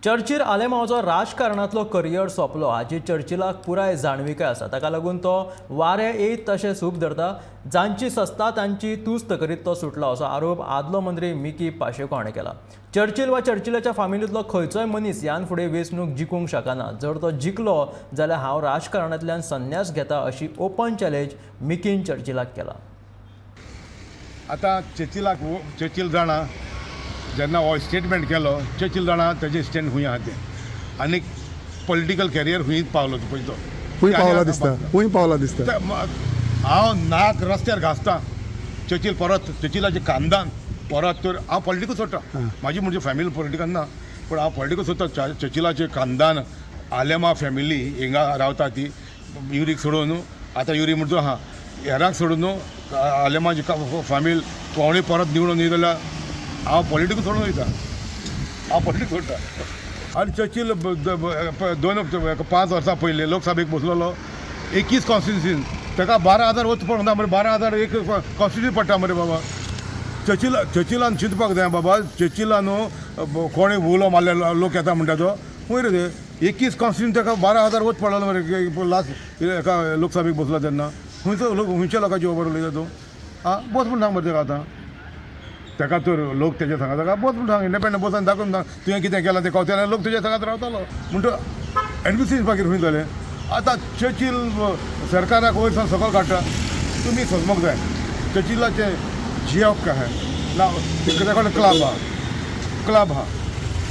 Churchill आलेमांवचो राजकारणांतलो career सोंपलो हाची चर्चिलाक पुराय जाणविकाय आसा. ताका लागून तो वारें येयत तशें सूप धरता. जांची सस्ता तांची तुस्त करीत तो सुटला असो आरोप आदलो मंत्री मिकी पाशेको हाणें केला. चर्चिल वा चर्चिलाच्या फामिलींतलो खंयचोय मनीस ह्यान फुडें वेंचणूक जिखूंक शकना. जर तो जिखलो जाल्यार हांव राजकारणांतल्यान संन्यास घेता अशी ओपन चॅलेंज मिकीन चर्चिलाक केला. आतां चर्चिलाक चर्चिल जाणा, जेन्ना हो स्टेटमेंट केलो चर्चिल जाणा तेजें स्टँड खूंय आहा तें आनी पॉलिटिकल कॅरियर खूंय पावलो पळय तो. खूंय पावला दिसता, खूंय पावला दिसता. हांव नाक रस्त्यार घासता चर्चिल परत चर्चिलाचें खानदान परत तर हांव पॉलिटिकल सोडटा. म्हाजी म्हणजे फॅमिली पॉलिटिकल ना, पूण हांव पॉलिटिकल सोडटा. चर्चिलाचें खानदान आलेमा फॅमिली हिंगा रावता ती युरीक सोडून, आतां युरी म्हणतो आहा हेरांक सोडून न्हू आलेमाची फामील कोणूय परत निवडून येयलो जाल्यार हांव पॉलिटिकल सोडून वयता, हांव पॉलिटिक्स सोडटा. आनी चर्चिल 2-5 वर्सां पयलीं लोकसभेक बसलेलो 21 कॉन्स्टिट्युन्सीन, ताका 12,000 वच पडूंक ना मरे, 12,000 एक कॉन्स्टिट्युन्सी पडटा मरे बाबा. चर्चिलान चिंतपाक जाय बाबा. चर्चिलान न्हू कोणें उलो मारले लोक येता म्हणटा तो खंय रे ते 21 कॉन्स्टिट्युन्सी ताका 12,000 वच पडलो मरे लास्ट एका लोकसभेक बसलो तेन्ना. खंयचो लोक खंयच्या लोकांची खबर उलयता तूं? आं, बस म्हूण सांग मरे ताका आतां. ताका तर लोक तेजे सांगा ताका बस म्हूण सांग, इंडिपेंडंट बस आनी दाखोवन सांग तुवें कितें केलां तें कळटलें, लोक तुज्या सांगात रावतालो. म्हणटा एडमिनिस्ट्रेशन मागीर खंय जालें? आतां चर्चिल सरकाराक वयर सावन सकयल काडटा. तुमी समजूंक जाय चर्चिलाचें जियेवप कहें ना. तेच्या कडेन क्लब आहा, क्लब आहा,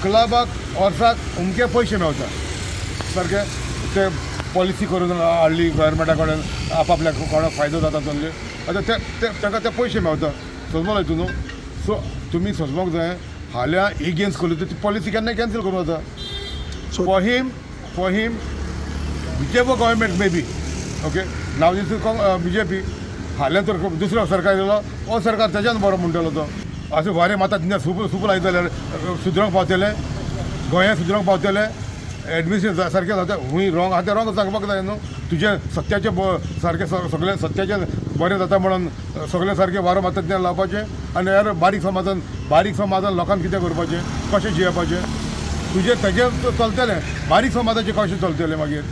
क्लबाक वर्साक अमके पयशे मेवता सारके. ते पॉलिसी करून हाडली गव्हर्मेंटा कडेन, आपआपल्याक कोणाक फायदो जाता तसले. आतां ते तांकां ते पयशे मेवता, समजलो तूं न्हू. सो तुमी समजूंक जाय हाल्यां एगेन्स्ट केली ती पॉलिसी केन्ना कॅन्सल करूं जाता. For him whichever government may be, okay, now this is BJP, हाल्यां तर दुसरो सरकार येयलो, हो सरकार तेज्यान बरो म्हणटलो तो. अशें वारें माता तिंगा सूप सूप लायत जाल्यार सुदरोंक पावतले, गोंया सुदरोंक पावतले. एडमिशन सारकें जाता, खूंय रोंग आहा तें रोंग सांगपाक जाय न्हू. तुजें सत्याचें सारकें सगळें सत्याचें बरें जाता म्हणून सगळें सारकें वारो माता तें लावपाचें आनी हेर बारीक समाजान, बारीक समाजान लोकांक कितें करपाचें, कशें जियेवपाचें? तुजें तेजें चलतलें, बारीक समाजाचें कशें चलतलें मागीर?